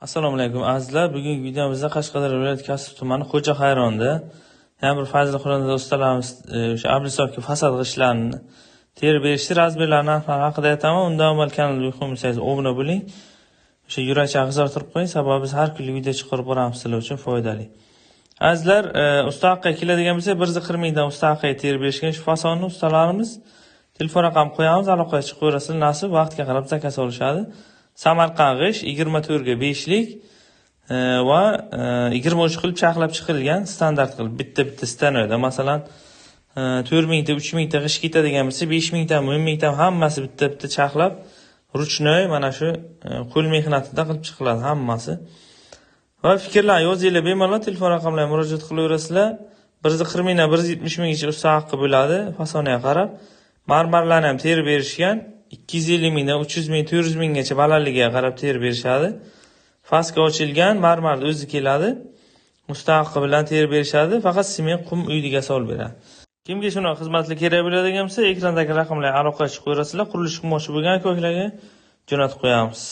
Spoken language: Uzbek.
Assalomu alaykum azizlar. Bugungi videomizda Qashqadaryo viloyati Kasbi tumani Xo'ja Hayronda yana bir fazli xonadonda ustalarimiz o'sha обрисовка fasad g'ishtlarini terib berishdi. Razmerlar, narxlari haqida aytaman. Undan avval kanalga qo'ymasangiz, obuna bo'ling. O'sha yurakcha qizartirib qo'ying, sababi biz har kunlik video chiqarib boramiz, sizlar uchun foydali. Azizlar, usta haqqa keladigan bo'lsak, 140 mingdan usta haqqa terib berishgan shu fasonni ustalarimiz. Telefon raqam qo'yamiz, aloqaga chiqaverasizlar, nasib vaqtga qarab zakaz olishadi. Samarqand g'isht 24 ga 5 lik va 23 qilib charxlab chiqilgan, standart qilib bitta-bitta stanoyda, masalan, 4 mingta, 3 mingta g'isht ketadigan bo'lsa, 5 mingtami, 10 mingtami, hammasi bitta-bitta charxlab, ручной, mana shu qo'l mehnatida qilib chiqiladi hammasi. Va fikrlarni yozinglar bemalol, telefon raqamlariga murojaat qilaverasizlar. 140 mingdan 170 minggacha usta haqqi bo'ladi, fasoniga qarab. Marmarlarni ham terib berishgan. 250 mingdan 300 ming, 400 minggacha balandligiga qarab terib berishadi. Faska ochilgan, marmarni o'zi keladi. Usta haqqi bilan terib berishadi, faqat sement, qum uydiga solib beradi. Kimga shunaqa xizmatlar kerak bo'ladigan bo'lsa, ekrandagi raqamlarga aloqaga chiqib qo'yasizlar. Qurilish qilmoqchi bo'lgan aka-ukalarga jo'natib qo'yamiz.